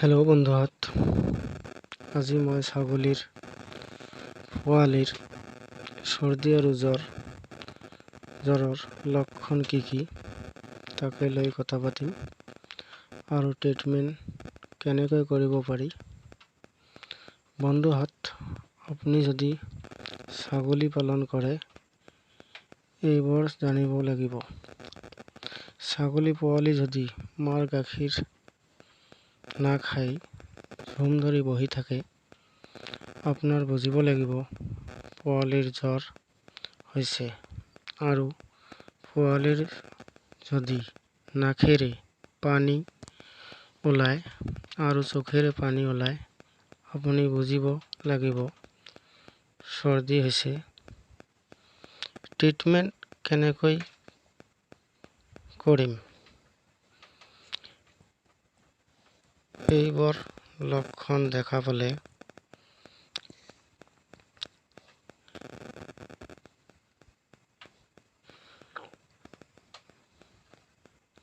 Hello' বন্ধুহঁত, আজি মই ছাগলীৰ পোৱালিৰ চৰ্দি আৰু জ্বৰৰ লক্ষণ কি কি তাকে লৈ কথা পাতিম আৰু ট্ৰিটমেণ্ট কেনেকৈ কৰিব পাৰি। বন্ধুহঁত, আপুনি যদি ছাগলী পালন কৰে এইবোৰ জানিব লাগিব। ছাগলী পোৱালি যদি মাৰ গাখীৰ নাখাই ঝুম ধৰি বহি থাকে, আপোনাৰ বুজিব লাগিব পোৱালিৰ জ্বৰ হৈছে। আৰু পোৱালিৰ যদি নাকেৰে পানী ওলায় আৰু চকুৰে পানী ওলায়, আপুনি বুজিব লাগিব চৰ্দি হৈছে। ট্ৰিটমেণ্ট কেনেকৈ কৰিম? এইবোৰ লক্ষণ দেখা পালে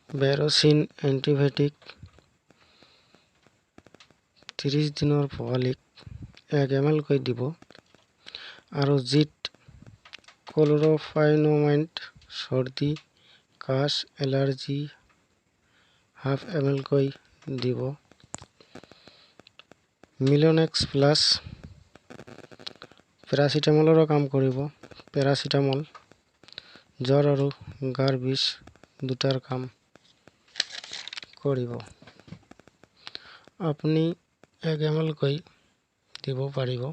বেৰ'চিন এণ্টিবায়'টিক 30 দিনৰ পোৱালিক 1 এম এলকৈ দিব আৰু জিত ক্ল'ৰফাইনমাইড চৰ্দি কাশ এলাৰ্জি হাফ এম এলকৈ দিব। মিলনেক্স প্লাছ পেৰাচিটামলৰো কাম কৰিব। পেৰাচিটামল জ্বৰ আৰু গাৰ বিষ দুটাৰ কাম কৰিব। আপুনি 1 এম এলকৈ দিব পাৰিব।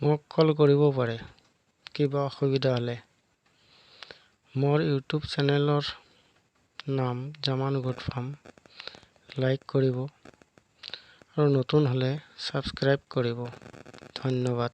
মোক কল কৰিব পাৰে কিবা অসুবিধা হ'লে। মোৰ ইউটিউব চেনেলৰ নাম জামান গোট ফাৰ্ম, লাইক কৰিব আৰু নতুন হ'লে ছাবস্ক্ৰাইব কৰিব। ধন্যবাদ।